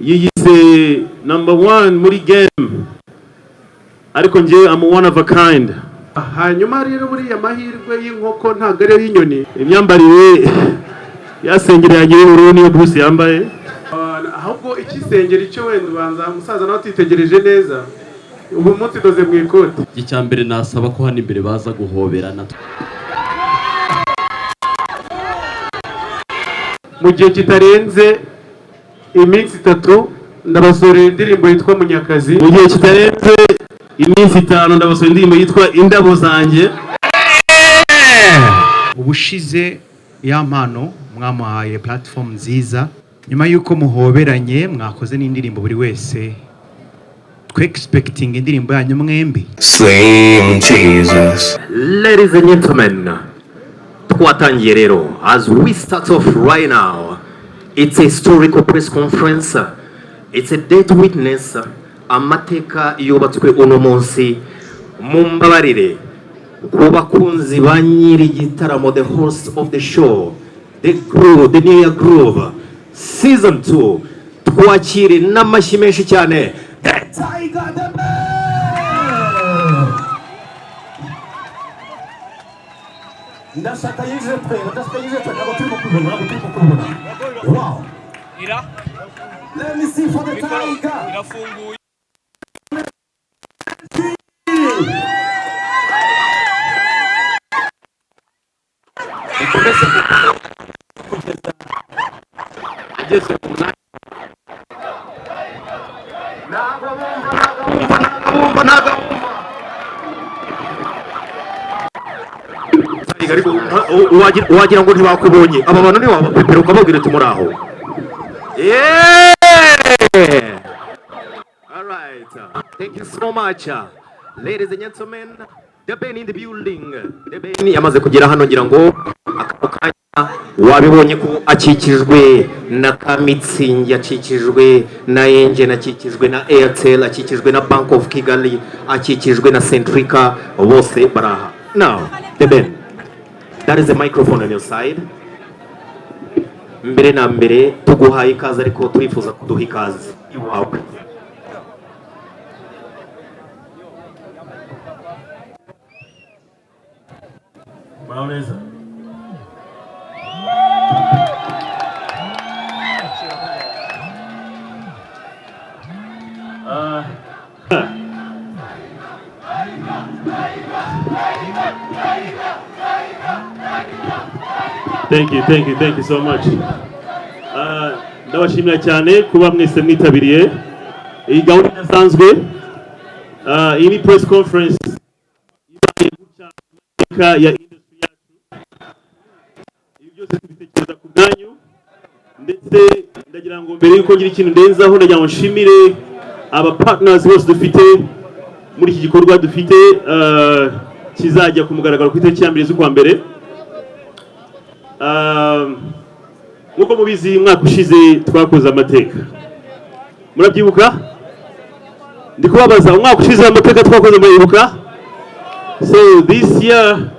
Yiyise number one muri game, ariko njyewe I'm one of a kind. Hanyuma rero buriya amahirwe y'inkoko ntabwo ariyo y'inyoni. Imyambarire yasengeri yanjye y'ubururu niyo Bruce yambaye. Ahubwo ikisengeri cyo wenda ubanza umusaza nawe atitegereje neza. Ubu munsi doze mu ikoti. Icya mbere nasaba ko hano imbere baza guhoberana. Mu gihe kitarenze iminsi 3 ndabasorera indirimbo yitwa Munyakazi. Mu gihe kitarenze iminsi 5 ndabasorera indirimbo yitwa Indabo Zanjye. Ubushize ya mpano mwamuhaye platform nziza, nyuma yuko muhoberanye mwakoze n'indirimbo, buri wese twe expecting indirimbo yanyu mwembi. Slim Jesus. Ladies and gentlemen, twatangiye rero. As we start off right now, it's a historical press conference. It's a day to witness amateka yubatswe uno munsi. Mumbabarire ku bakunzi ba nyiri igitaramo, the host of the show, the groove, the New Year Groove season 2, twakire n'amashyi menshi cyane the Tiger, the Man. Ndashaka yinjire twe, ndashaka yinjire twe, ntabwo turimo kubibona, ntabwo turimo kubibona. Wow, let me see for the Tiger. Irafunguye. Ikomeze kugeza ageze ku munani. Ntabwo bumva, ntabwo bumva, ntabwo bumva, ntabwo bumva. Ariko wagira ngo ntibakubonye. Aba bantu ntiwabapepera ukababwira uti muri aho? Yeah! All right. Thank you so much. Ladies and gentlemen, The Ben in the building. The Ben yamaze kugera hano, ngira ngo aka kanya wabibonye ko akikijwe na Kamitsingi, akikijwe na Engen, akikijwe na Airtel, akikijwe na Bank of Kigali, akikijwe na Centrica, bose baraha. Now, The Ben, that is the microphone on your side. Mbere na mbere tuguhaye ikaze, ariko turifuza kuduha ikaze iwawe. Muraho neza. Thank you, thank you, thank you so much. Ndabashimira cyane kuba mwese mwitabiriye iyi gahunda idasanzwe. Iyi ni press conference ibaye gutya mu mateka ya industry yacu. Ibi byose tubitekereza ku bwanyu, ndetse ndagira ngo mbere yuko ngira ikintu ndenzaho, ndagira ngo nshimire aba partners bose dufite muri iki gikorwa dufite, kizajya ku mugaragaro ku itariki ya 1 z'ukwa mbere. Nk'uko mubizi, umwaka ushize twakoze amateka, murabyibuka? Ndi kubabaza, umwaka ushize amateka twakoze murayibuka? So this year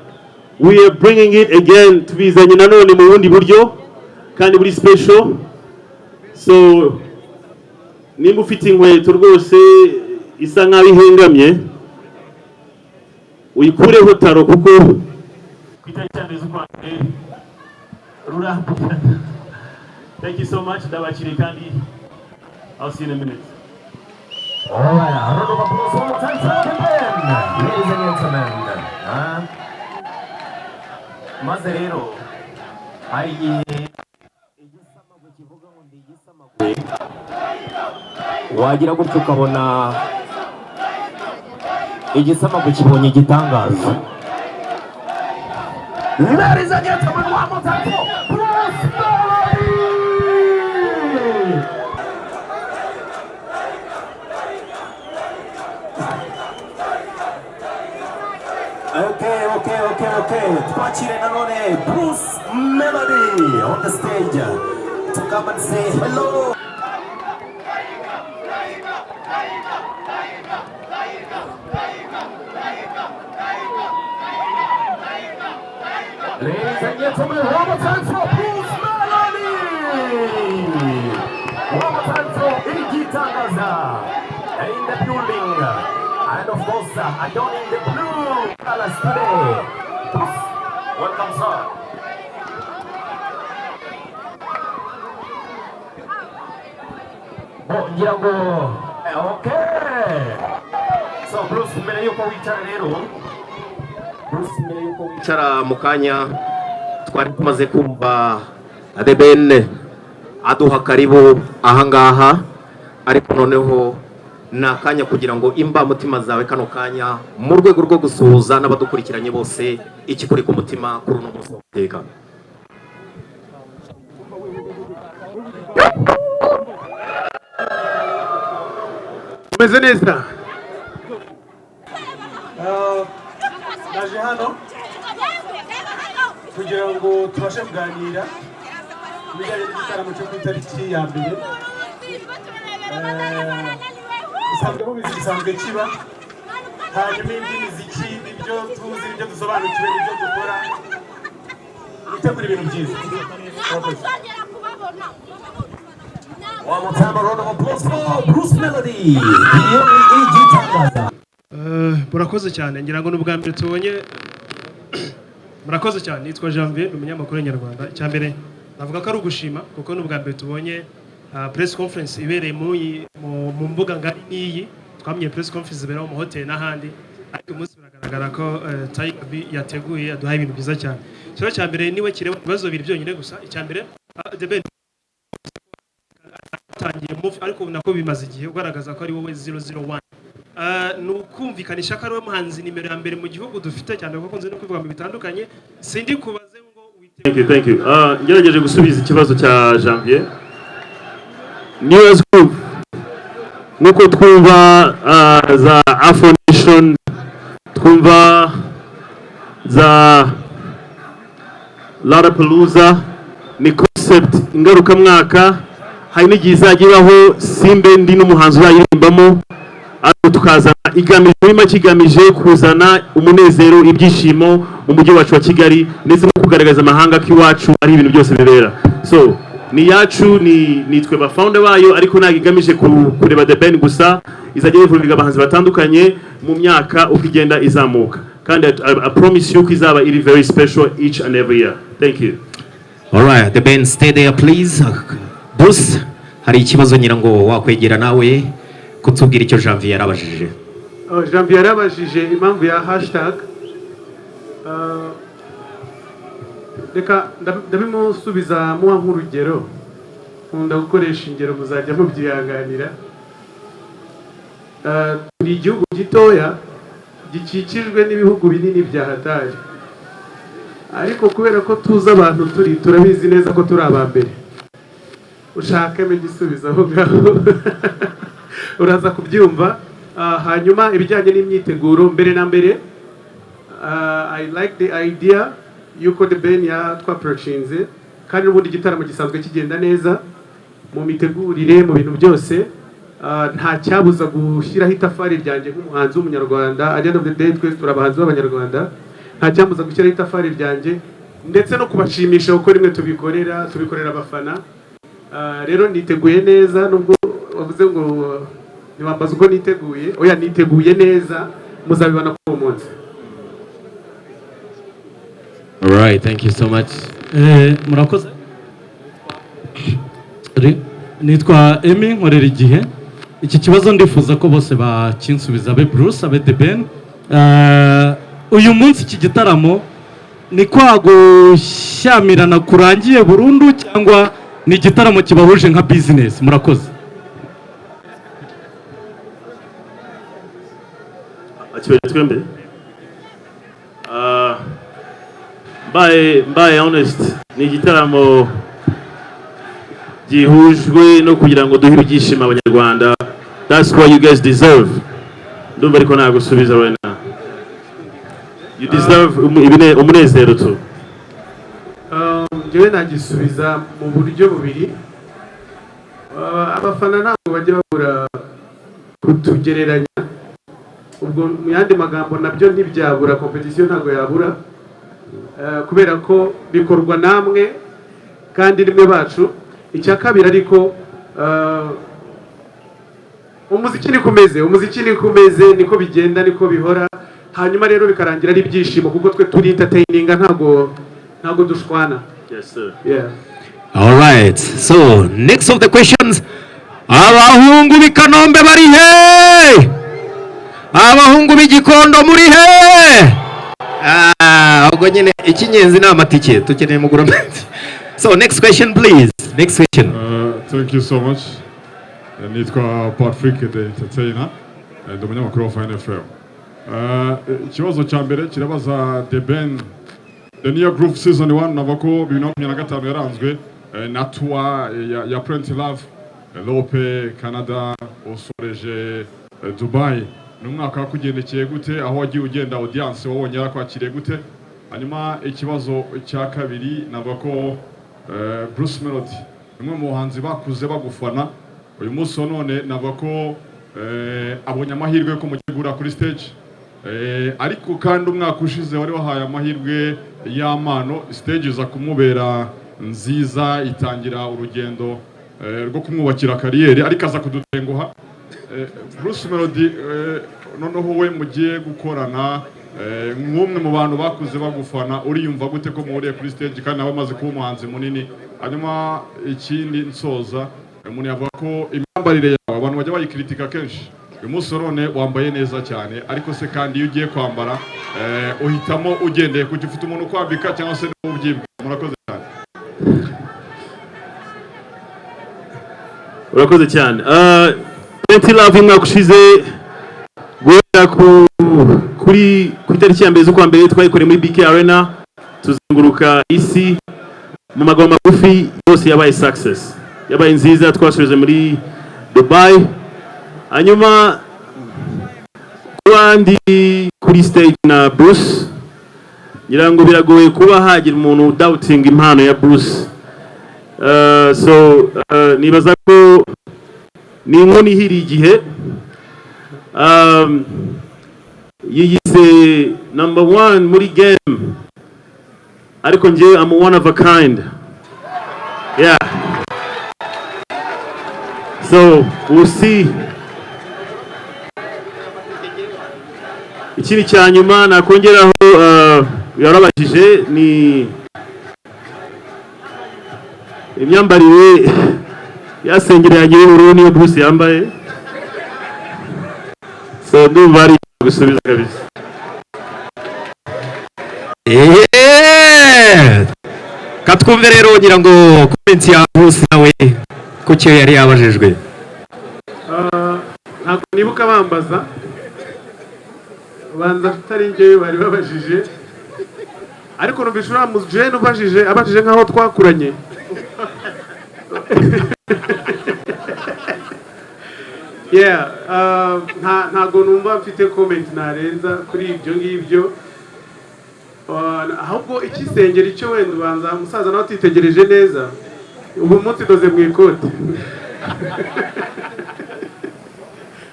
we are bringing it again, tubizanye nanone mu bundi buryo kandi buri special. So nimba ufite inkweto rwose isa nkaho ihengamye, uyikureho taro, kuko ku itariki ya 1 z'ukwa mbere rurambukana. Thank you so much, ndabakiriye kandi I'll see you in a minute. All right, a round of applause one more time for The Ben, ladies and gentlemen. Ah. Maze rero hari igihe igisamagwe kivuga ngo ndi igisamagwe, wagira gutyo ukabona igisamagwe kibonye igitangaza. Ladies and gentlemen, one more time for Bruce Melody! Okay. Twakire nanone Bruce Melody on the stage to come and say hello. Ladies and gentlemen, one more time for Bruce Melody! One more time for Igitangaza in the building and of course adorning the blue colors today. Bruce, welcome, sir. Bo, ngira ngo okay. So Bruce, mbere yuko wicara rero, Bruce, mbere yuko wicara mu kanya twari tumaze kumva The Ben aduha karibu ahangaha, ariko noneho ni akanya kugira ngo imbamutima zawe kano kanya mu rwego rwo gusuhuza n'abadukurikiranye bose, ikikuri ku mutima kuri uno munsi w'amateka. Umeze neza. Naje hano kugira ngo tubashe kuganira ku bijyanye n'igitaramo cyo ku itariki ya mbere. Bisanzwe mubizi, gisanzwe kiba, hanyuma indi miziki, ibyo tuzi, ibyo dusobanukiwe, n'ibyo dukora, gutegura ibintu byiza. Murakoze. One more time, a round of applause for Bruce Melody, the only Igitangaza. Murakoze cyane. Ngira ngo ni ubwa mbere tubonye. Murakoze cyane. Nitwa Janvier, ni umunyamakuru w'Inyarwanda. Icya mbere navuga ko ari ugushima, kuko ni ubwa mbere tubonye press conference ibereye mu mbuga ngari n'iyi. Twamenye press conference zibera mu mahoteli n'ahandi, ariko uyu munsi biragaragara ko Tiger B yateguye, aduhaye ibintu byiza cyane. Ikibazo cya mbere niwe kireba ibibazo bibiri byonyine gusa. Icya mbere, The Ben atangiye move, ariko nako bimaze igihe ugaragaza ko ari wowe 001. Ni ukumvikanisha ko ari we muhanzi nimero ya mbere mu gihugu dufite cyane, kuko nzi no kubivuga mu bitandukanye. Sindi kubaze ngo Thank you, thank you. Ngerageje gusubiza ikibazo cya Janvier. New Year's Groove, nk'uko twumva za Afro Nation, twumva za Lollapalooza, ni concept ngarukamwaka. Hari n'igihe izajya ibaho simbe ndi n'umuhanzi uzayirimbamo, ariko tukazana igamije, muri make igamije kuzana umunezero, ibyishimo mu mujyi wacu wa Kigali, ndetse no kugaragaza amahanga ko iwacu ari ibintu byose bibera. So ni iyacu, ni twe ba founder bayo, ariko ntabwo igamije kureba The Ben gusa. Izajya yivuga abahanzi batandukanye mu myaka uko igenda izamuka, kandi I promise you ko izaba iri very special each and every year. Thank you. Alright, The Ben, stay there, please. Bruce, hari ikibazo ngira ngo wakwegera nawe kutubwira icyo Janvier yarabajije. Oh, Janvier yarabajije impamvu ya hashtag. Reka ndabimusubiza muha nk'urugero. Nkunda gukoresha ingero, muzajya mubyihanganira. Turi igihugu gitoya gikikijwe n'ibihugu binini bya hatari, ariko kubera ko tuzi abantu turi, turabizi neza ko turi aba mbere. Ushakemo igisubizo aho ngaho, uraza kubyumva. Hanyuma ibijyanye n'imyiteguro, mbere na mbere I like the idea yuko The Ben yatwapproachinze, kandi n'ubundi igitaramo gisanzwe kigenda neza mu mitegurire, mu bintu byose. Nta cyabuza gushyiraho itafari ryanjye nk'umuhanzi w'umunyarwanda. At the end of the day, twese turi abahanzi b'abanyarwanda. Nta cyambuza gushyiraho itafari ryanjye ndetse no kubashimisha, kuko rimwe tubikorera, tubikorera abafana. Rero niteguye neza, nubwo wavuze ngo ntiwambaza uko niteguye. Oya, niteguye neza, muzabibona kuri uwo munsi. Alright, thank you so much. Murakoze. Nitwa Emi, nkorera Igihe. Iki kibazo ndifuza ko bose bakinsubiza, abe Bruce, abe The Ben. Uyu munsi iki gitaramo ni kwa gushyamirana kurangiye burundu, cyangwa ni igitaramo kibahuje nka business? Murakoze. Akibere twembi. Mbaye honest, ni igitaramo gihujwe no kugira ngo duhe ibyishimo abanyarwanda. That's what you guys deserve. Ndumva ariko nagusubiza right now, you deserve umunezero tu. Njyewe nagisubiza mu buryo bubiri. Abafana ntabwo bajya babura kutugereranya. Ubwo mu yandi magambo, nabyo ntibyabura, competition ntabwo yabura, kubera ko bikorwa namwe kandi nimwe bacu. Icya kabiri ariko, Umuziki niko umeze, umuziki niko umeze, niko bigenda, niko bihora. Hanyuma rero bikarangira ari ibyishimo, kuko twe turi entertaininga, ntago dushwana. Yes sir. Yeah. All right. So, next of the questions. Abahungu b'i Kanombe bari he? Abahungu b'i Gikondo muri he? Ah, ubwo nyine icy'ingenzi ni amatike. Tukeneye mugura amatike. So, next question, please. Next question. Thank you so much. Nitwa Patrick the Entertainer. Ndi umunyamakuru wa Fine FM. Ikibazo cya mbere kirabaza The Ben. The New Groove Season 1, navuga ko 2025 yaranzwe na tour ya Plenty Love, Europe, Canada, usoreje Dubai. Ni umwaka wakugendekeye gute? Aho wagiye ugenda, audience wabonye yarakwakiriye gute? Hanyuma ikibazo cya kabiri, navuga ko Bruce Melody ni umwe mu bahanzi bakuze bagufana. Uyu munsi wa none navuga ko abonye amahirwe yo kumutegura kuri stage. Ariko kandi umwaka ushize wari wahaye amahirwe y'amano, stage iza kumubera nziza, itangira urugendo rwo kumwubakira carrière, ariko aza kudutenguha. Bruce Melody, noneho we mugiye gukorana, nk'umwe mu bantu bakuze bagufana, uriyumva gute ko muhuriye kuri stage kandi nawe amaze kuba umuhanzi munini? Hanyuma ikindi nsoza, umuntu yavuga ko imyambarire yawe abantu bajya bayikritika kenshi. Uyu munsi wa none wambaye neza cyane, ariko se kandi iyo ugiye kwambara, uhitamo ugendeye ku ufite umuntu ukwambika cyangwa se niwe ubyibwira? Murakoze cyane. Urakoze cyane. Plenty Love umwaka ushize, guhera ku itariki ya 1 z'ukwa mbere, twayikoreye muri BK Arena, tuzenguruka isi. Mu magambo magufi, yose yabaye success, yabaye nziza. Twasubije muri Dubai. Hanyuma kuba ndi kuri stage na Bruce, ngira ngo biragoye kuba hagira umuntu doubting impano ya Bruce. So nibaza ko ni inkono ihiriye igihe. Yiyise number one muri game, ariko njye I'm one of a kind, yeah. So we'll see. Ikindi cya nyuma nakongeraho, yarabajije ni imyambarire ya sengeri yanjye y'ubururu, niyo Bruce yambaye. So ndumva ari gusubiza kabisa. Yeah! Katwumve rero ngira ngo comment ya Bruce nawe ku cyo yari yabajijwe. Ah, ntabwo nibuka bambaza, banza atari njyewe bari babajije, ariko numvise uriya mujene ubajije abajije nk'aho twakuranye. Yeah, ntago numva mfite comment narenza kuri ibyo ngibyo. Ahubwo ikisengeri cyo wenda ubanza umusaza nawe atitegereje neza. Ubu munsi doze mu ikote.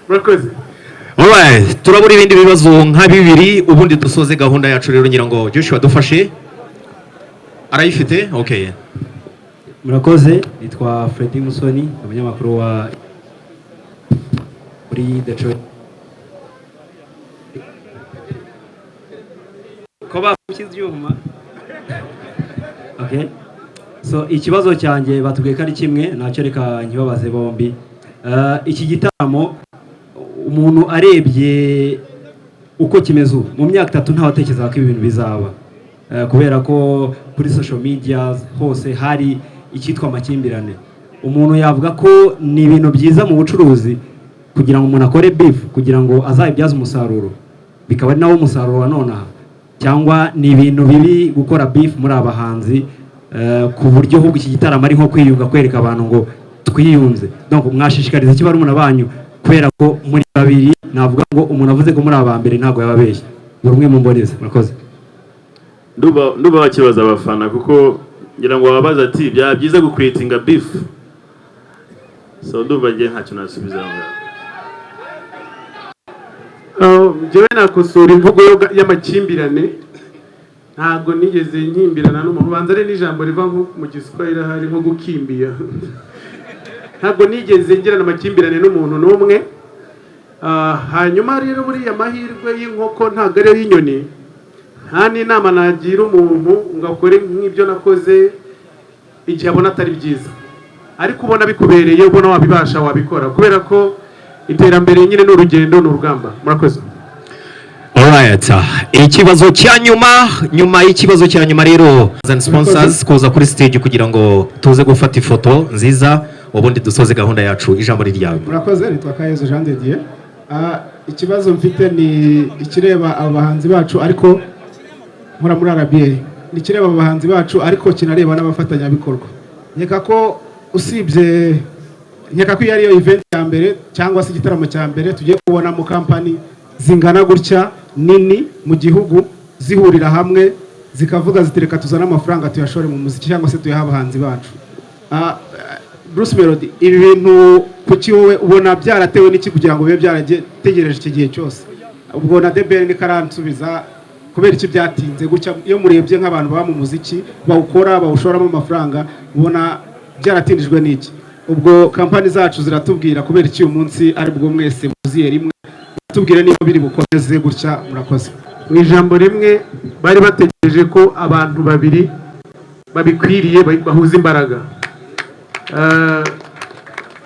Murakoze. Alright, turabura ibindi bibazo nka bibiri, ubundi dusoze gahunda yacu. Rero ngira ngo Joshua dufashe, arayifite, okay. Murakoze, nitwa Freddy Musoni, umunyamakuru wa muri The Choice. Ko bafushye ibyuma. Okay, so ikibazo cyanjye batubwiye ko ari kimwe, ntacyo, reka nkibabaze bombi. Iki gitaramo, umuntu arebye uko kimeze ubu, mu myaka 3 ntawatekerezaga ko ibi bintu bizaba, kubera ko kuri social media hose hari icyitwa amakimbirane. Umuntu yavuga ko ni ibintu byiza mu bucuruzi kugira ngo umuntu akore beef kugira ngo azabibyaze umusaruro, bikaba ari nawo umusaruro wa nonaha, cyangwa ni ibintu bibi gukora beef muri aba bahanzi, ku buryo ahubwo iki gitaramo ari nko kwiyunga, kwereka abantu ngo twiyunze? Donc mwashishikariza iki barumuna banyu, kubera ko muri babiri navuga ngo umuntu avuze ko muri aba mbere ntabwo yababeshye? Buri umwe mu mboneze. Murakoze. Nduba bakibaza abafana, kuko ngira ngo bababaza ati byaba byiza gucreatinga beef. So ndumva njye ntacyo nasubiza aho ngaho. Njyewe nakosora imvugo y'amakimbirane. Ntabwo nigeze nkimbirana n'umuntu, ubanza ari n'ijambo riva nko mu Giswahili ahari, nko gukimbia. Ntabwo nigeze ngirana amakimbirane n'umuntu n'umwe. Hanyuma rero buriya amahirwe y'inkoko ntabwo ariyo y'inyoni. Nta n'inama nagira umuntu ngo akore nk'ibyo nakoze igihe abona atari byiza, ariko ubona bikubereye, ubona wabibasha, wabikora, kubera ko iterambere nyine ni urugendo, ni urugamba. Murakoze. Alright, ikibazo cya nyuma. Nyuma y'ikibazo cya nyuma rero, and sponsors kuza kuri stage kugira ngo tuze gufata ifoto nziza, ubundi dusoze gahunda yacu. Ijambo ni ryawe. Murakoze, nitwa Kayezu Jean de Dieu. Ikibazo mfite ni ikireba aba bahanzi bacu, ariko nkora muri RBA. Ni ikireba aba bahanzi bacu, ariko kinareba n'abafatanyabikorwa. Nkeka ko usibye, nkeka ko iyo ariyo event ya mbere cyangwa se igitaramo cya mbere tugiye kubonamo kampani zingana gutya nini mu gihugu zihurira hamwe, zikavuga ziti: "Reka tuzane amafaranga tuyashore mu muziki cyangwa se tuyahe abahanzi bacu." Bruce Melody, ibi bintu kuki wowe ubona byaratewe n'iki kugira ngo bibe byarategereje iki gihe cyose? Ubwo na The Ben nikaransubiza, kubera iki byatinze gutya? Iyo murebye nk'abantu baba mu muziki, bawukora, bawushoramo amafaranga, ubona byaratindijwe n'iki? Ubwo kampani zacu ziratubwira kubera iki uyu munsi ari bwo mwese muziye rimwe, tubwire niba biri bukomeze gutya. Murakoze. Mu ijambo rimwe, bari bategereje ko abantu babiri babikwiriye bahuza imbaraga.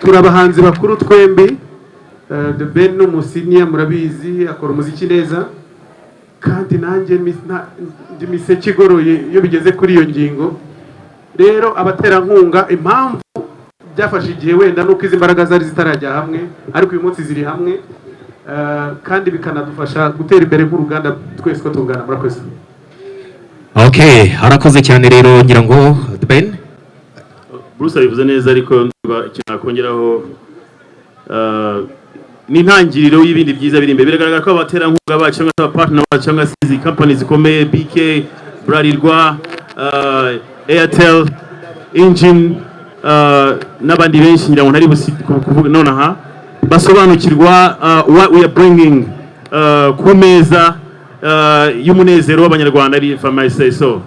Turi abahanzi bakuru twembi. The Ben ni umusenior, murabizi, akora umuziki neza, kandi nanjye ndi miseke igoroye iyo bigeze kuri iyo ngingo. Rero abaterankunga, impamvu byafashe igihe wenda nuko izi mbaraga zari zitarajya hamwe, ariko uyu munsi ziri hamwe, kandi bikanadufasha gutera imbere nk'uruganda twese ko tungana. Murakoze. Okay, harakoze cyane rero. Ngira ngo The Ben. Bruce abivuze neza, ariko ndumva ikintu nakongeraho ni intangiriro y'ibindi byiza biri imbere. Biragaragara ko abaterankunga bacu cyangwa se abapartner bacu cyangwa se izi company zikomeye, BK, Bralirwa, Airtel, Engine, n'abandi benshi ngira ngo ntari kuvuga nonaha, basobanukirwa what we are bringing ku meza y'umunezero w'Abanyarwanda, if I might say so.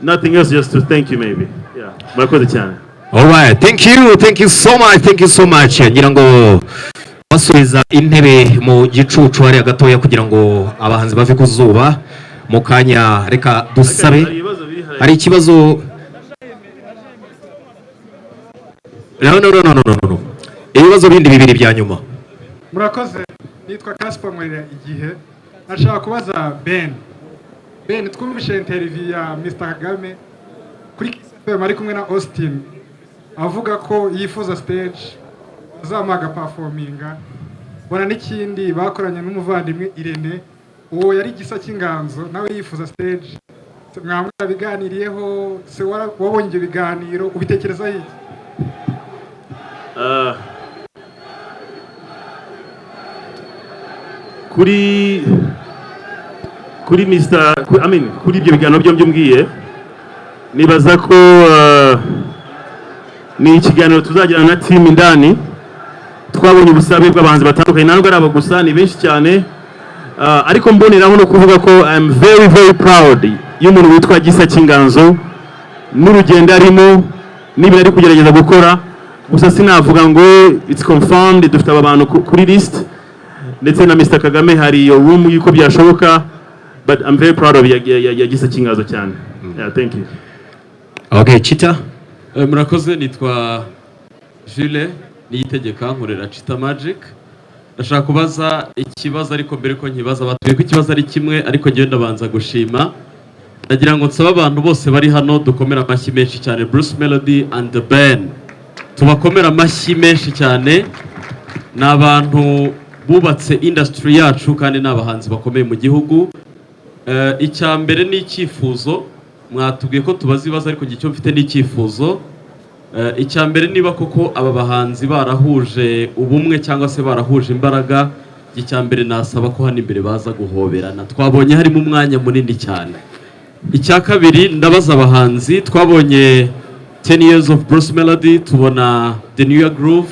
Nothing else, just to thank you maybe. Yeah, murakoze cyane. Alright, thank you, thank you so much, thank you so much. Ngira ngo basubiza intebe mu gicucu hariya gatoya kugira ngo abahanzi bave ku zuba mu kanya. Reka dusabe Hari ibibazo biri hariya. Hari ikibazo? No, no, no, no, no, no, no. Ibibazo bindi bibiri bya nyuma. Murakoze, nitwa Casper, nkorera Igihe. Nashaka kubaza Ben. Ben, twumvise interview ya Mr Kagame kuri Kiss FM ari kumwe na Austin, avuga ko yifuza stage azamuha agaperforminga. Bona n'ikindi bakoranye n'umuvandimwe Irene, uwo yari Gisa cy'Inganzo, nawe yifuza stage. Mwaba mwarabiganiriyeho se? Wabonye ibyo biganiro, ubitekerezaho iki? Kuri Mr I mean, kuri ibyo biganiro byombi mbwiye, nibaza ko ni ikiganiro tuzagirana na team indani. Twabonye ubusabe bw'abahanzi batandukanye, ntabwo ari abo gusa, ni benshi cyane. Ariko mboneraho no kuvuga ko I'm very very proud y'umuntu witwa Gisa cy'Inganzo n'urugendo arimo n'ibintu ari kugerageza gukora. Gusa sinavuga ngo it's confirmed. Dufite aba bantu kuri list, ndetse na Mr Kagame hari iyo room y'uko byashoboka, but I'm very proud of ya Gisa cy'Inganzo cyane. Yeah, thank you. Okay, Chita. Murakoze, nitwa Jules Niyitegeka, nkorera Chita Magic. Ndashaka kubaza ikibazo, ariko mbere ko nkibaza, batubwiye ko ikibazo ari kimwe, ariko njyewe ndabanza gushima. Ndagira ngo nsabe abantu bose bari hano dukomere amashyi menshi cyane Bruce Melody and The Ben. Tubakomere amashyi menshi cyane. Ni abantu bubatse industry yacu kandi ni abahanzi bakomeye mu gihugu. Icya mbere ni icyifuzo. Mwatubwiye ko tubaza ibibazo, ariko icyo mfite ni icyifuzo. Icya mbere, niba koko aba bahanzi barahuje ubumwe cyangwa se barahuje imbaraga, icya mbere nasaba ko hano imbere baza guhoberana. Twabonye harimo umwanya munini cyane. Icya kabiri, ndabaza abahanzi. Twabonye 10 years of Bruce Melody, tubona The New Year Groove.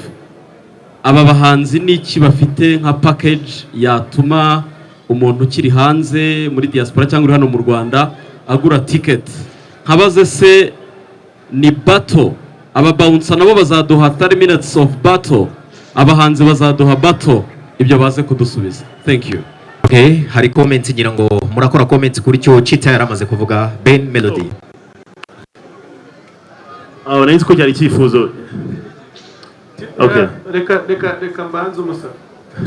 Aba bahanzi ni iki bafite nka package yatuma umuntu ukiri hanze muri diaspora cyangwa uri hano mu Rwanda agura ticket? Nkabaze se, ni battle? Aba bouncer nabo bazaduha 30 minutes of battle? Abahanzi bazaduha battle? Ibyo baze kudusubiza. Thank you. Okay, hari comments, ngira ngo murakora comments kuri cyo Chita yaramaze kuvuga. Ben Melody. Aho nari nzi ko cyari icyifuzo. Okay. Reka, reka, reka mbanze umusa.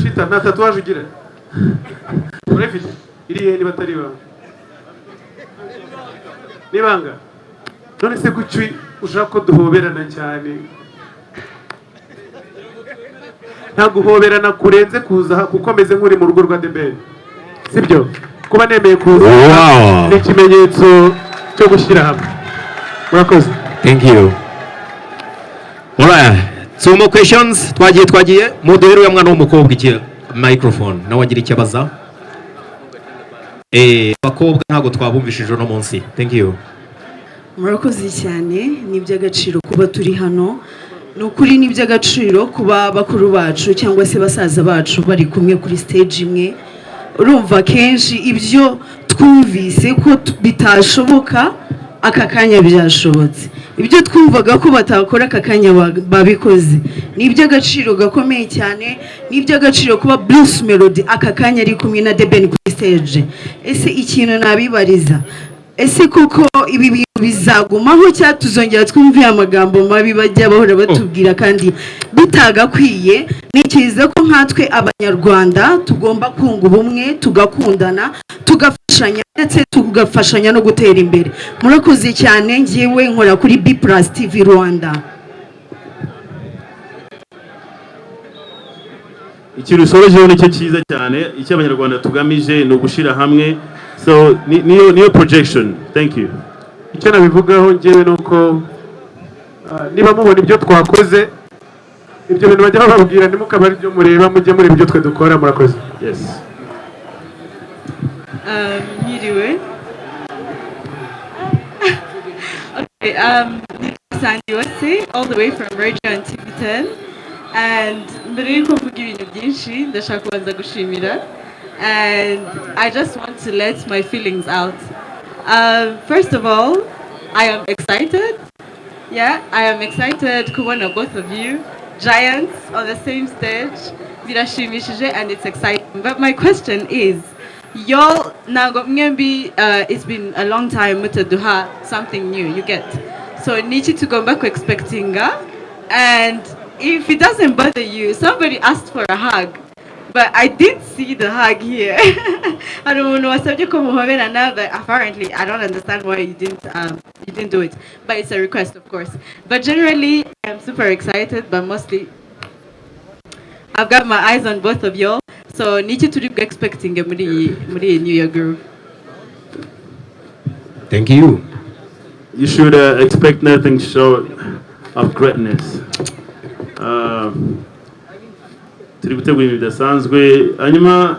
Chita, nta tatouage ugira? Urayifite? Irihe niba atari ibanga? Nibanga? None se kuki ushaka ko duhoberana cyane? Nta guhoberana kurenze kuza aha, kuko meze nk'uri mu rugo rwa The Ben, sibyo? Kuba nemeye kuza ni ikimenyetso cyo gushyira hamwe. Murakoze. Thank you. Alright, two more questions. Twagiye, twagiye. Muduhere uriya mwana w'umukobwa iki microphone, nawe agira icyo abaza. Abakobwa ntabwo twabumvishije uno munsi. Thank you. Murakoze cyane. Ni iby'agaciro kuba turi hano. Ni ukuri ni iby'agaciro kuba bakuru bacu cyangwa se basaza bacu bari kumwe kuri stage imwe. Urumva, kenshi ibyo twumvise ko bitashoboka, aka kanya byashobotse. Ibyo twumvaga ko batakora, aka kanya babikoze. Ni iby'agaciro gakomeye cyane. Ni iby'agaciro kuba Bruce Melody aka kanya ari kumwe na The Ben kuri stage. Ese ikintu nabibariza, ese koko ibi bintu bizagumaho, cyangwa tuzongera twumve amagambo mabi bajya bahora batubwira kandi bitagakwiye? Ntekereza ko nkatwe Abanyarwanda tugomba kunga ubumwe, tugakundana, tugafashanya, ndetse tugafashanya no gutera imbere. Murakoze cyane. Ngewe nkora kuri B Plus TV Rwanda. Ikintu usorejeho nicyo cyiza cyane. Icyo Abanyarwanda tugamije ni ugushyira hamwe, so niyo projection. Thank you. Icyo nabivugaho ngewe ni uko niba mubona ibyo twakoze, ibyo bintu bajya bababwira ntimukaba ari byo mureba, mujye mureba ibyo twe dukora. Murakoze. Yes. Mwiriwe. Okay, Sandy Wase, all the way from Radio and TV10. And mbere yuko mvuga ibintu byinshi, ndashaka kubanza gushimira. And I just want to let my feelings out. First of all, I am excited. Yeah, I am excited kubona both of you giants on the same stage. Birashimishije and it's exciting. But my question is, y'all, ntago mwembi, it's been a long time mutaduha something new, you get. So niki tugomba ku expectinga? And if it doesn't bother you, somebody asked for a hug. But I did see the hug here. Hari umuntu wasabye ko muhoberana, but apparently I don't understand why you didn't do it. But it's a request, of course. But generally, I'm super excited, but mostly I've got my eyes on both of y'all. So niki turi bwe expecting muri iyi New Year Groove? Thank you. You should expect nothing short of greatness. Turi gutegura ibintu bidasanzwe. Hanyuma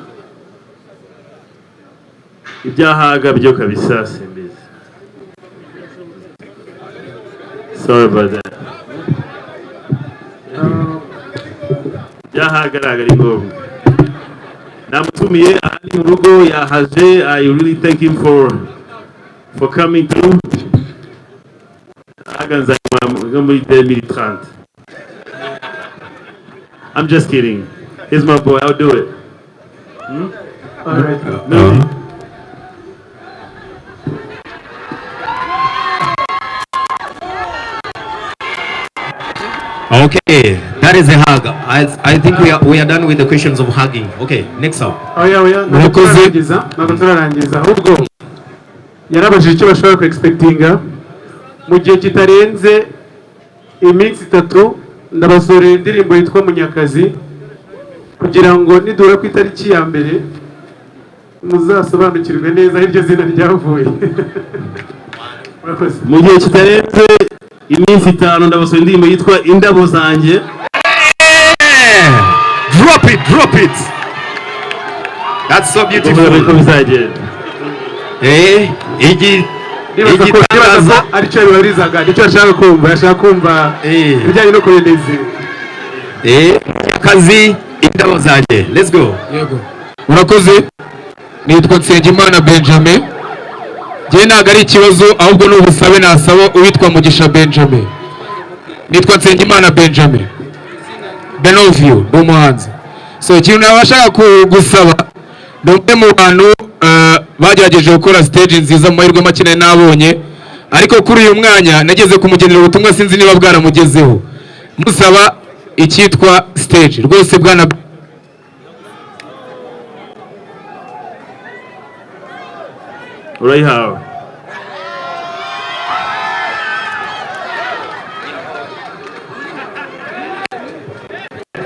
ibya hug byo kabisa simbizi, sorry about that. Ibya hug ntabwo ari ngombwa. Namutumiye aha ni mu rugo, yahaje. I really thank him for coming through. Hug nzanyuma muri 2030. I'm just kidding. He's my boy. I'll do it. All right. Melody. Okay, that is a hug. I think we are done with the questions of hugging. Okay, next up. Oya, oya, ntabwo Murakoze. turarangiza, ntabwo turarangiza. Ahubwo yarabajije icyo bashobora ku expectinga mu gihe kitarenze iminsi 3. Ndabasorera indirimbo yitwa Munyakazi, kugira ngo nidura ku itariki ya 1 muzasobanukirwe neza aho iryo zina ryavuye. Murakoze. Mu gihe kitarenze iminsi 5 ndabasaba indirimbo yitwa Indabo Zanjye. Drop it, drop it. That's so beautiful. Uko bizagenda. Igi Ndibaza ko aricyo yabibarizaga, nicyo yashaka kumva, yashaka kumva ibijyanye no kurendeza. Kazi Indabo Zanjye. Let's go. Yego. Murakoze. Nitwa Nsengimana Benjamin. Njye ntabwo ari ikibazo, ahubwo ni ubusabe nasaba uwitwa Mugisha Benjamin. Nitwa Nsengimana Benjamin. Benovio, ni umuhanzi. So ikintu nabashaka gusaba, ni umwe mu bantu bagerageje gukora stage nziza mu mahirwe make nari nabonye, ariko kuri uyu mwanya nageze kumugenera ubutumwa, sinzi niba bwaramugezeho, musaba icyitwa stage rwose, bwana. Urayihawe.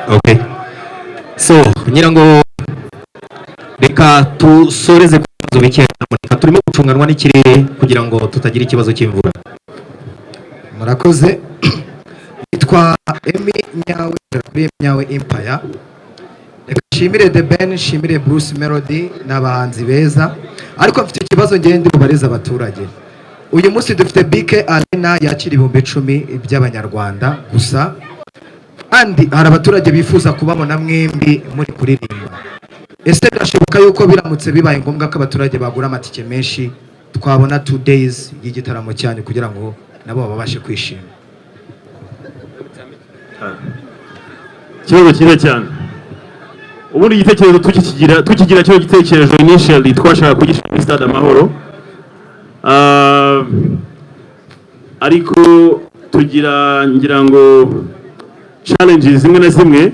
Okay, so ngira ngo reka dusoreze ku bibazo bike. Nyamuneka, turimo gucunganwa n'ikirere kugira ngo tutagira ikibazo cy'imvura. Murakoze. Nitwa Emi Nyawe, kuri Emi Nyawe Empire. Reka nshimire The Ben, nshimire Bruce Melody n'abahanzi beza, ariko mfite ikibazo ngende ndi bubarize abaturage. Uyu munsi dufite BK Arena yakira 10,000 by'abanyarwanda gusa, kandi hari abaturage bifuza kubabona mwembi muri kuririmba. Ese birashoboka yuko biramutse bibaye ngombwa ko abaturage bagura amatike menshi, twabona 2 days y'igitaramo cyanyu kugira ngo nabo babashe kwishima? Ikibazo cyiza cyane. Ubundi igitekerezo tukigira kino gitekerezo, initially twashaka kugishyira muri Stade Amahoro. Ariko tugira, ngira ngo, challenges zimwe na zimwe.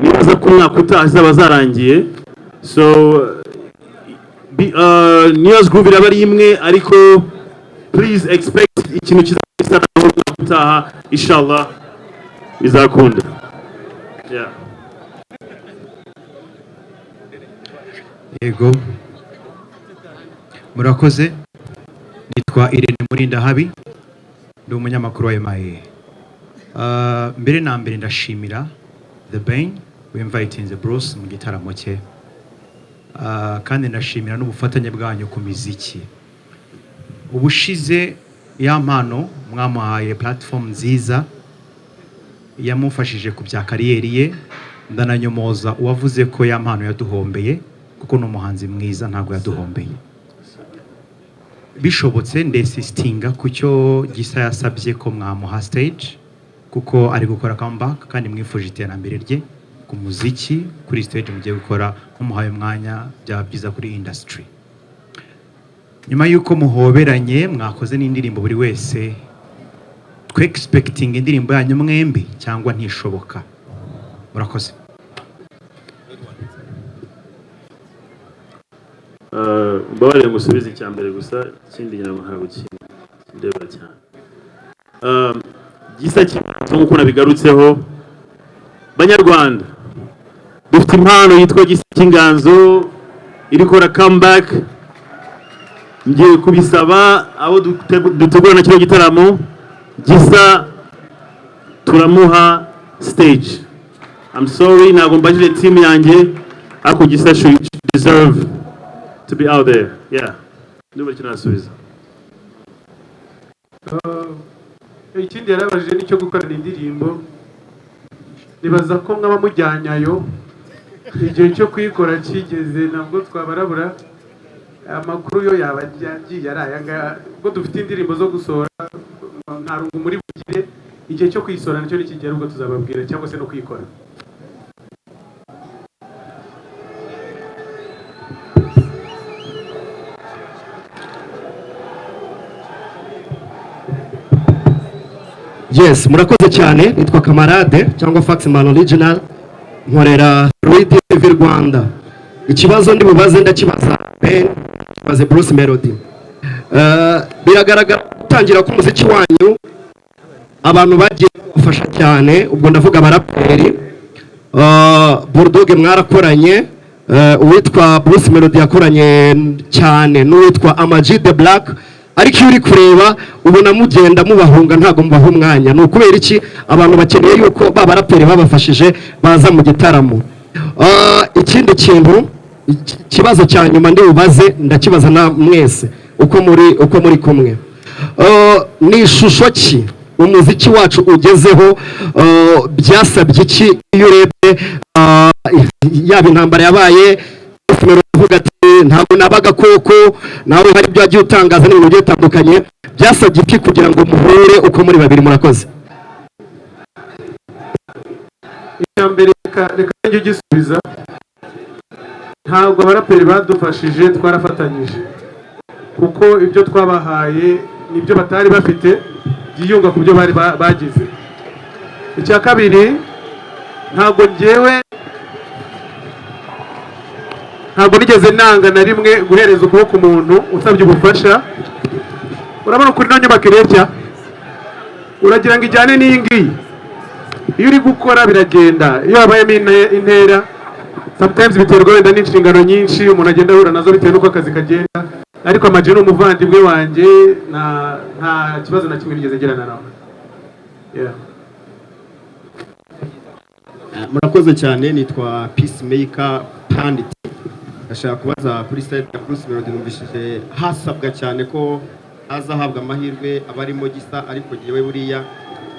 Nibaza ko umwaka utaha zaba zarangiye. So New Year's Groove iraba ari imwe, ariko please expect ikintu kizaba muri Stade Amahoro umwaka utaha, inshallah bizakunda, yeah. Yego, murakoze. Nitwa Irene Murindahabi, ndi umunyamakuru wa MIA. Mbere na mbere ndashimira The Ben winvitinze Bruce mu gitaramo cye. Kandi ndashimira n'ubufatanye bwanyu ku miziki. Ubushize Ya Mpano mwamuhaye platform nziza yamufashije ku bya career ye. Ndananyomoza uwavuze ko Ya Mpano yaduhombeye, kuko ni umuhanzi mwiza, ntabwo yaduhombeye. Bishobotse ndinsistinga ku cyo Gisa yasabye ko mwamuha stage, kuko ari gukora comeback kandi mwifuje iterambere rye ku muziki. Kuri stage mugiye gukora, mumuhaye umwanya byaba byiza kuri industry. Nyuma y'uko muhoberanye, mwakoze n'indirimbo buri wese, twe expecting indirimbo yanyu mwembi cyangwa ntishoboka? Murakoze. Mbabarire ngusubize icya mbere gusa, ikindi ngira ngo ntabwo kindeba cyane. Gisa kimwe nk'uko nabigarutseho, Banyarwanda, dufite impano yitwa Gisa cy'Inganzo iri gukora comeback. Ngiye kubisaba abo dutegura na kino gitaramo, Gisa turamuha stage. I'm sorry, ntabwo mbajije team yanjye, ariko Gisa should deserve to be out there, yeah. Ndumva icyo nasubiza. Ikindi yarabajije nicyo gukorana indirimbo. Nibaza ko mwaba mujyanyayo igihe cyo kuyikora kigeze, ntabwo twabarabura amakuru yo yaba yagiye ari aya ngaya. Ubwo dufite indirimbo zo gusohora, nta rungu muri bugire. Igihe cyo kuyisohora nicyo nikigera, ubwo tuzababwira, cyangwa se no kuyikora. Yes, murakoze cyane. Nitwa Kamarade cyangwa Faxman Original, nkorera 3D TV Rwanda. Ikibazo ndi bubaze ndakibaza Ben, kibaze Bruce Melody. Biragaragara gutangira k'umuziki wanyu abantu bagiye babafasha cyane, ubwo ndavuga abaraperi. Bulldog mwarakoranye, uwitwa Bruce Melody yakoranye cyane n'uwitwa Ama G The Black, ariko iyo uri kureba ubona mugenda mubahunga, ntabwo mubaha umwanya. Ni ukubera iki? Abantu bakeneye yuko ba baraperi babafashije baza mu gitaramo. Ikindi kintu, ikibazo cya nyuma ndi bubaze, ndakibaza na mwese uko muri kumwe. Ni ishusho ki umuziki wacu ugezeho? Byasabye iki? Iyo urebye, yaba intambara yabaye, uvuga ati ntabwo nabaga koko, nawe hari ibyo wagiye utangaza n'ibintu bigiye bitandukanye, byasabye iki kugira ngo muhure uko muri babiri? Murakoze. Icya mbere Reka, reka njye ugisubiza. Ntabwo abaraperi badufashije, twarafatanyije, kuko ibyo twabahaye nibyo batari bafite byiyunga ku byo bari bagize. Icya kabiri, ntabwo njyewe, ntabwo nigeze nanga na rimwe guhereza ukuboko umuntu usabye ubufasha. Urabona ukuntu ino nyubako ireshya, uragira ngo ijyane n'iyi ngiyi. Iyo uri gukora biragenda, iyo habayemo intera, sometimes biterwa wenda n'inshingano nyinshi umuntu agenda ahura nazo bitewe n'uko akazi kagenda. Ariko Ama G ni umuvandimwe wanjye, nta kibazo na kimwe nigeze ngirana nawe. Yeah. Murakoze cyane. Nitwa Peacemaker Pandit. Ndashaka kubaza kuri side ya Bruce Melody. Numvishije hasabwa cyane ko hazahabwa amahirwe abarimo Gisa, ariko jyewe buriya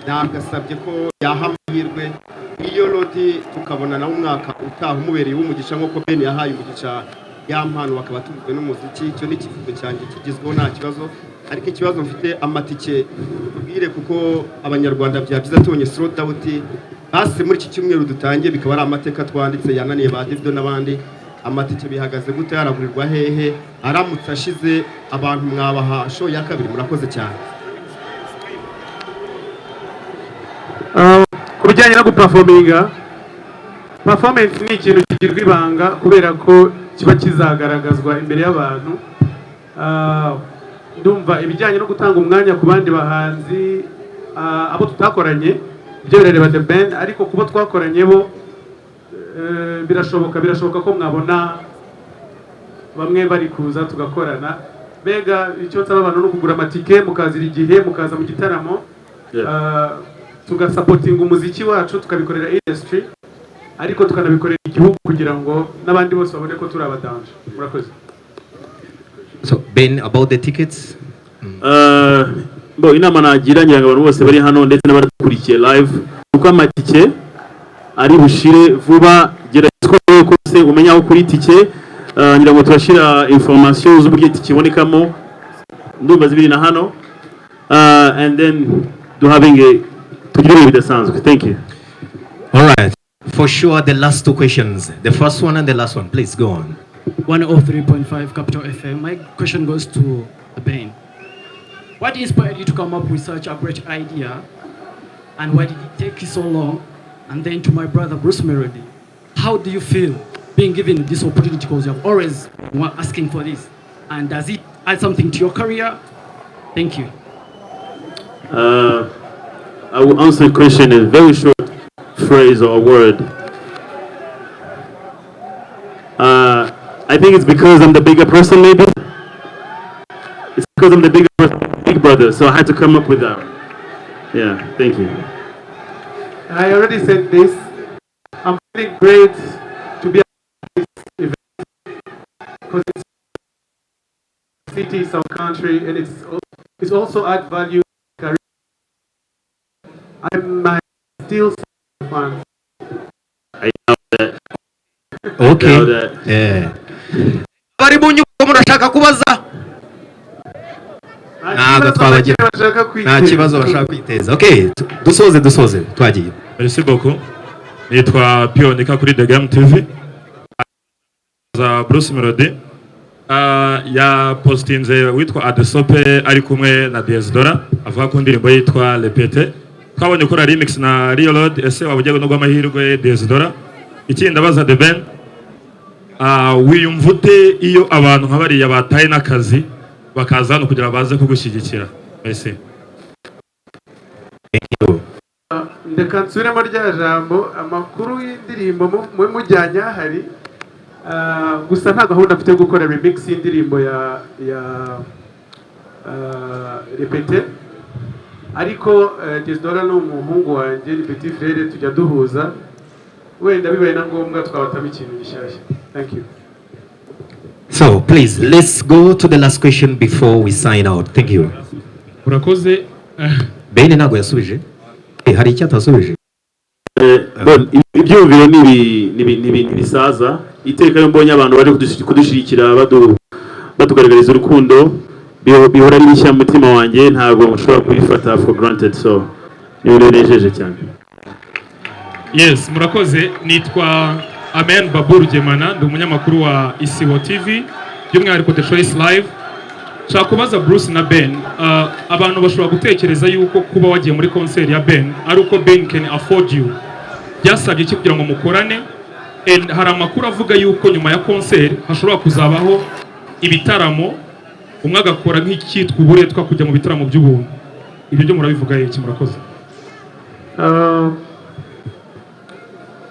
nagasabye ko yaha amahirwe iyo Lodi, tukabona nawe umwaka utaha umubereye w'umugisha nk'uko Ben yahaye umugisha ya mpano, bakaba tuzwe n'umuziki. Icyo ni icyifuzo cyanjye, kigezweho nta kibazo. Ariko ikibazo mfite, amatike tubwire, kuko Abanyarwanda byaba byiza tubonye sold out basi muri iki cyumweru dutangiye, bikaba ari amateka twanditse yananiye ba Davido n'abandi. Amatike bihagaze gute? Yaragurirwa hehe? Aramutse ashize, abantu mwabaha show ya kabiri? Murakoze cyane. Ku bijyanye no guperforminga, performance ni ikintu kigirwa ibanga kubera ko kiba kizagaragazwa imbere y'abantu. Ndumva ibijyanye no gutanga umwanya ku bandi bahanzi, abo tutakoranye, ibyo birareba The Ben, ariko kubo twakoranye bo, birashoboka ko mwabona bamwe bari kuza tugakorana. Mbega icyo nsaba abantu ni ukugura amatike, mukazira igihe, mukaza mu gitaramo, tugasupportinga umuziki wacu, tukabikorera industry, ariko tukanabikorera igihugu kugira ngo n'abandi bose babone ko turi abadanger. Murakoze. So Ben, about the tickets. Bo inama nagira, ngira ngo abantu bose bari hano ndetse n'abadukurikiye live, uko amatike ari bushire vuba, gerageza uko ushoboye kose umenye aho kuri itike. Ngira ngo turashyira information z'uburyo itike ibonekamo, ndumva zibiri na hano, and then duhavinge, tugire ibihe bidasanzwe. Thank you. All right. For sure, the last two questions. The first one and the last one. Please go on. 103.5 Capital FM. My question goes to Ben. What inspired you to come up with such a great idea? And why did it take you so long? And then to my brother Bruce Melody, how do you feel being given this opportunity, because you have always been asking for this? And does it add something to your career? Thank you. I will answer the question in a very short phrase or word. I think it's because I'm the bigger person, maybe. It's because I'm the bigger person, big brother, so I had to come up with that. Yeah, thank you. I already said this. I'm feeling great to be at this event because it's city, it's our country, and it's also add value. Career. I'm still fun. I doubt that. Okay. Doubt that. Bari mu nyubako, murashaka kubaza? Ntabwo twabagira, nta kibazo bashaka kwiteza. Okay, dusoze, twagiye. Merci beaucoup. Nitwa Pionika kuri The Game TV. Za Bruce Melody. Ya postinze witwa Adesope ari kumwe na Dora, avuga ku ndirimbo yitwa Repete. Twabonye ukora remix na Real Road, ese waba ugiye no amahirwe Dora? Ikindi ndabaza The Ben. Wiyumva ute iyo abantu nka bariya bataye n'akazi bakaza hano kugira baze kugushyigikira? Merci. Reka nsubiremo rya jambo, amakuru y'indirimbo mube mujyanye ahari. Gusa nta gahunda mfite yo gukora remix y'indirimbo ya Repete, ariko Dora ni umuhungu wanjye, ni petit frère, tujya duhuza. Wenda bibaye na ngombwa twabatamo ikintu gishyashya. Thank you. So please, let's go to the last question before we sign out. Thank you. Urakoze. Ben ntabwo yasubije. Hari icyo atasubije? Bon, ibyumviro ni ibisaza. Iteka iyo mbonye abantu baje kudushyigikira, batugaragariza urukundo, bihora ari bishya mu mutima wanjye. Ntabwo nshobora kubifata for granted, so ni ibintu binejeje cyane. Yes, murakoze. Nitwa Amen Babu Rugemana, ndi umunyamakuru wa Isibo TV, by'umwihariko The Choice Live. Nshaka kubaza Bruce na Ben, abantu bashobora gutekereza yuko kuba wagiye muri concert ya Ben ari uko Ben can afford you. Byasabye iki kugira ngo mukorane? And hari amakuru avuga yuko nyuma ya concert hashobora kuzabaho ibitaramo, umwe agakora nk'icyitwa uburetwa, kujya mu bitaramo by'ubuntu. Ibyo byo murabivuga iki? Murakoze.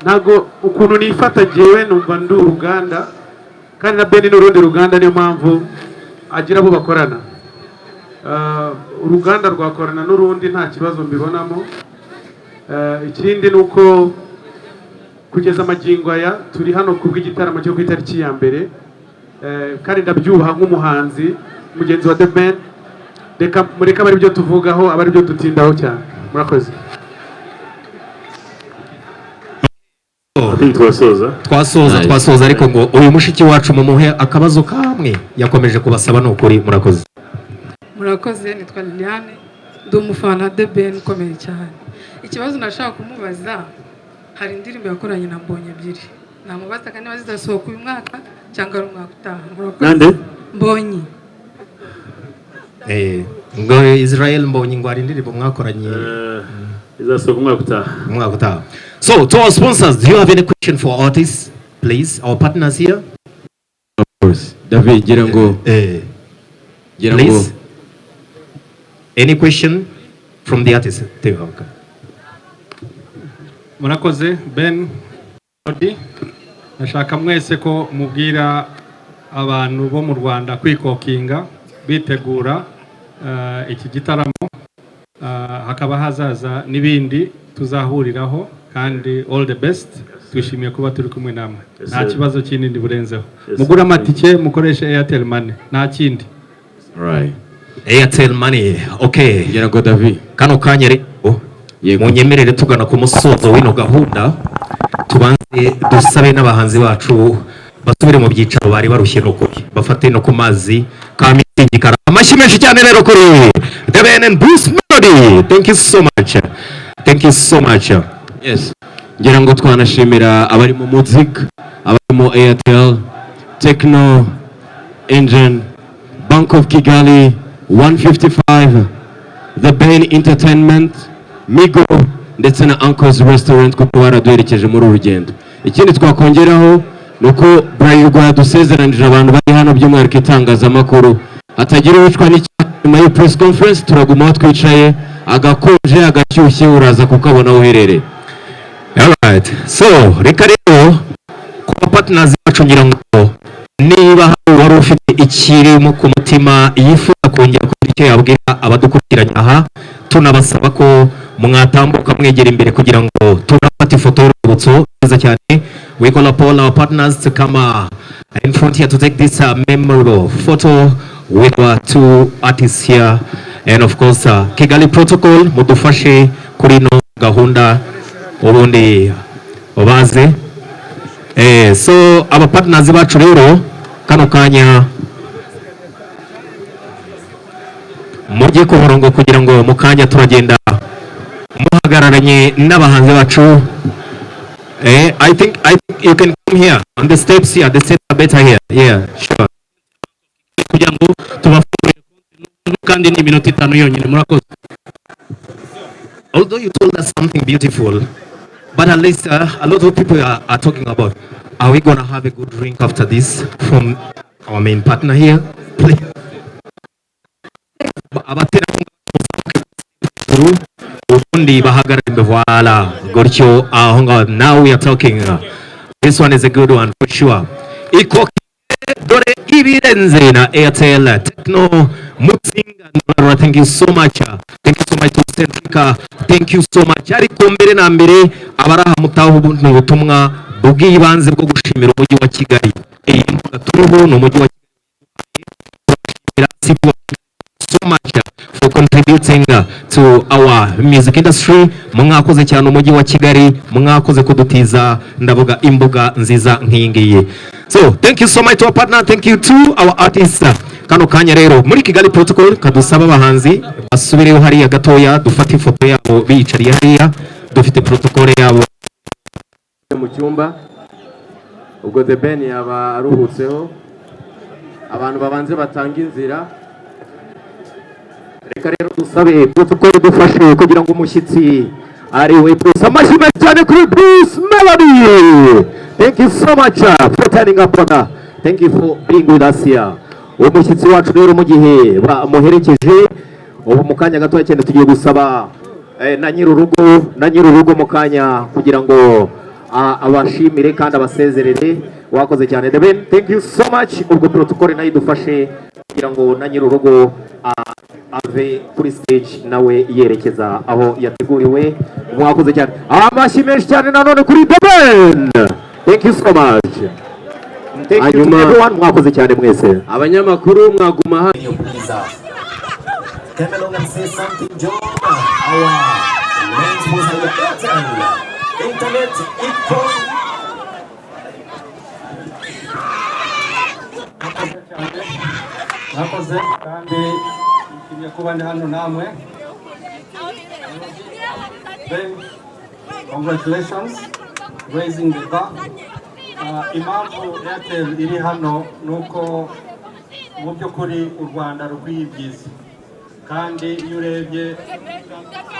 Ntabwo ukuntu nifata jyewe numva ndi uruganda, kandi na Ben ni urundi ruganda, niyo mpamvu agira abo bakorana. Uruganda rwakorana n'urundi, nta kibazo mbibonamo. Ikindi ni uko kugeza amagingo aya turi hano ku bw'igitaramo cyo ku itariki ya mbere. Kandi ndabyubaha nk'umuhanzi mugenzi wa The Ben. Reka mureke abe aribyo tuvugaho, abe aribyo dutindaho cyane. Murakoze. Twasoza. Twasoza. Nice. Twasoza, ariko ngo uyu mushiki wacu mumuhe akabazo kamwe yakomeje kubasaba. Ni ukuri, murakoze. Murakoze. Nitwa Liliane, ndi umufana wa The Ben ukomeye cyane. Ikibazo nashaka kumubaza, hari indirimbo yakoranye na Mbonyi ebyiri, namubazaga niba zizasohoka uyu mwaka cyangwa ari umwaka utaha. Murakoze. Nande? Mbonyi. Ngo Israel Mbonyi, ngo hari indirimbo mwakoranye. Izasohoka umwaka utaha. Umwaka utaha. So to our sponsors, do you have any question for artists, please, our partners here? Of course. David, ngira ngo Please, any question from the artist? Take okay. Murakoze. Ben Melody, ndashaka mwese ko mubwira abantu bo mu Rwanda kwikokinga bitegura iki gitaramo, hakaba hazaza n'ibindi tuzahuriraho, kandi all the best. Twishimiye kuba turi kumwe namwe. Yes, Nta sir. kibazo kinini burenzeho. Yes, Mugure sir. amatike, mukoreshe Airtel Money, nta kindi. Right. Airtel Money, okay. Ngira ngo David, kano kanya rero munyemerere, tugana ku musozo w'ino gahunda, tubanze dusabe n'abahanzi bacu basubire mu byicaro, bari barushye n'ukuri, bafate no ku mazi ka Mützig kara. Amashyi menshi cyane rero kuri The Ben and Bruce Melody. Thank you so much, thank you so much. Yes, ngira ngo twanashimira abarimo Mützig, abarimo Airtel, Tecno, Engen, Bank of Kigali, 155, The Ben Entertainment, Migo ndetse na Uncles Restaurant, kuko baraduherekeje muri uru rugendo. Ikindi twakongeraho ni uko Bralirwa yadusezeranije abantu bari hano, by'umwihariko itangazamakuru, hatagira uwicwa n'icyaha. Nyuma y'iyi press conference turaguma aho twicaye, agakonje, agashyushye uraza kukabona aho uherereye. Alright. So, reka rero ku partners bacu, ngira ngo niba hari uwari ufite ikirimo ku mutima yifuza kongera kugira icyo yabwira abadukurikiranye aha, tunabasaba ko mwatambuka mwegera imbere kugira ngo tunafate ifoto y'urwibutso neza cyane. We call upon our partners to come in front here to take this memorable photo with our two artists here, and of course Kigali Protocol, mudufashe kuri ino gahunda, ubundi baze. So aba partners bacu rero, kano kanya mujye ku murongo kugira ngo mu kanya turagenda muhagararanye n'abahanzi bacu. I think you can come here on the steps here. The steps are better here. Yeah, sure. Kugira ngo tubafungurire kandi ni iminota 5 yonyine. Murakoze. Although you told us something beautiful, but at least a lot of people are talking about, are we gonna have a good drink after this from our main partner here? Please. Abaterankunga ubundi bahagarara imbere, voilà, gutyo aho ngaho. Now we are talking. This one is a good one for sure. Iko dore ibirenze na Airtel, Tecno, Mützig. Thank you so much, thank you so much to Centrica, thank you so much. Ariko mbere na mbere, abari aha mutaho ubu ni ubutumwa bw'ibanze bwo gushimira umujyi wa Kigali. Iyi mbuga turiho ni umujyi wa Kigali. So much for contributing to our music industry. Mwakoze cyane, umujyi wa Kigali, mwakoze kudutiza, ndavuga imbuga nziza nk'iyi ngiyi. So thank you so much to our partner, thank you to our artists. Kano kanya rero muri Kigali Protocol, kadusaba abahanzi basubireyo hariya gatoya, dufate ifoto yabo biyicariye hariya, dufite protocol yabo. mu cyumba. Ubwo The Ben yaba aruhutseho, abantu babanze batanga inzira. Reka rero dusabe protocol dufashe kugira ngo umushyitsi ari we Bruce. Amashyi menshi cyane kuri Bruce Melody. Thank you so much for turning up, brother. Thank you for being with us here. Umushyitsi wacu rero, mu gihe bamuherekeje, ubu mu kanya gatoya cyane tugiye gusaba na nyir'urugo mu kanya kugira ngo abashimire kandi abasezerere. Wakoze cyane, The Ben, thank you so much. Ubwo protocol nayo idufashe kugira ngo na nyir'urugo ave kuri stage nawe yerekeza aho yateguriwe. Mwakoze cyane, amashyi menshi cyane nanone kuri The Ben. Thank you so much. Thank you to Hanyuma everyone. mwakoze cyane mwese. Abanyamakuru mwaguma hano. Come along and say something, John. Our main sponsor here, Airtel. Internet icon. Mwakoze kandi nishimiye kuba ndi hano namwe. Ben, congratulations, raising the bar. Impamvu Airtel iri hano ni uko mu by'ukuri u Rwanda rukwiye ibyiza, kandi iyo urebye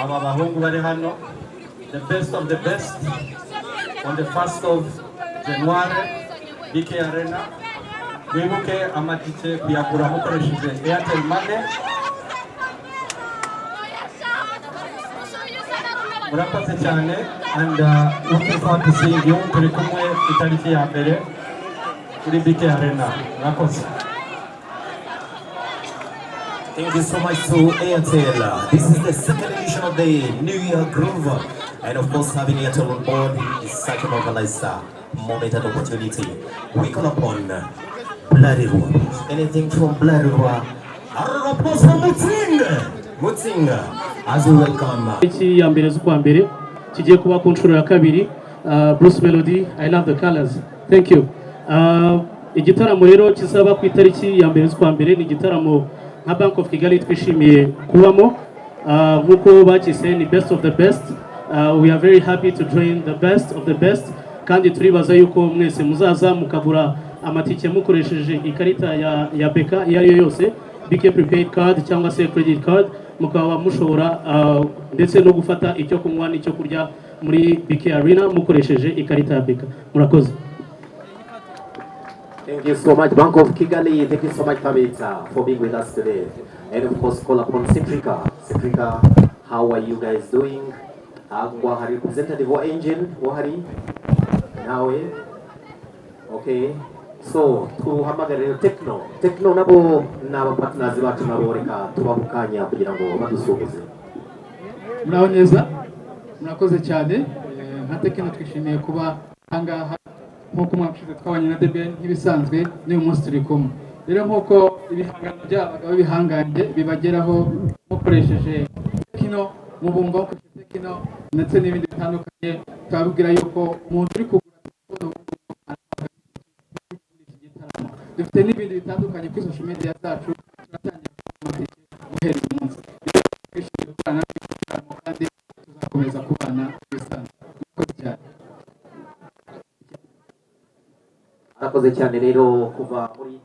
aba bahungu bari hano, the best of the best, on the 1st of January, BK Arena. Mwibuke amatike kuyagura mukoresheje Airtel Money. Murakoze cyane and looking forward to seeing you. Turi kumwe itariki ya 1 kuri BK Arena. Murakoze. Thank you so much to Airtel. This is the second edition of the New Year Groove. And of course, having Airtel on board is such a marvelous moment and opportunity. We call upon Bralirwa. Anything from Bralirwa? A round of applause for Mützig! Mützig, as we welcome. Tariki ya 1 z'ukwa mbere kigiye kuba ku nshuro ya kabiri. Bruce Melody, I love the colors, thank you. Igitaramo rero kizaba ku itariki ya 1 z'ukwa mbere ni igitaramo nka Bank of Kigali twishimiye kubamo. Nk'uko bakise ni best of the best. We are very happy to join the best of the best, kandi turibaza yuko mwese muzaza mukagura amatike mukoresheje ikarita ya BK iyo ari yo yose, BK prepaid card cyangwa se credit card, mukaba mushobora ndetse no gufata icyo kunywa n'icyo kurya muri BK Arena mukoresheje ikarita ya BK. Murakoze. Thank you so much, Bank of Kigali. Thank you so much, Tabitha, for being with us today. And of course, call upon Centrica. Centrica, how are you guys doing? Wahari representative wa Engen, wahari? Nawe? Okay. So, tuhamagare rero Tecno. Tecno nabo ni aba partners bacu, nabo reka tubahe akanya kugira ngo badusuhuze. Muraho neza, murakoze cyane. Nka Tecno twishimiye kuba ahangaha. Nk'uko umwaka ushize twabanye na The Ben, nk'ibisanzwe n'uyu munsi turi kumwe. Rero nk'uko ibihangano by'abagabo b'ibihangange bibageraho mukoresheje Tecno, mubumva mukoresheje Tecno ndetse n'ibindi bitandukanye, twababwira yuko umuntu uri kugura telefone ubu ngubu arahabwa muri iki gitaramo. Dufite n'ibindi bitandukanye kuri social media zacu. Turatangira amatike guhera uyu munsi. Rero twishimiye gukorana n'iki gitaramo kandi tuzakomeza kubana bisanzwe. Murakoze cyane. Arakoze cyane rero kuva muri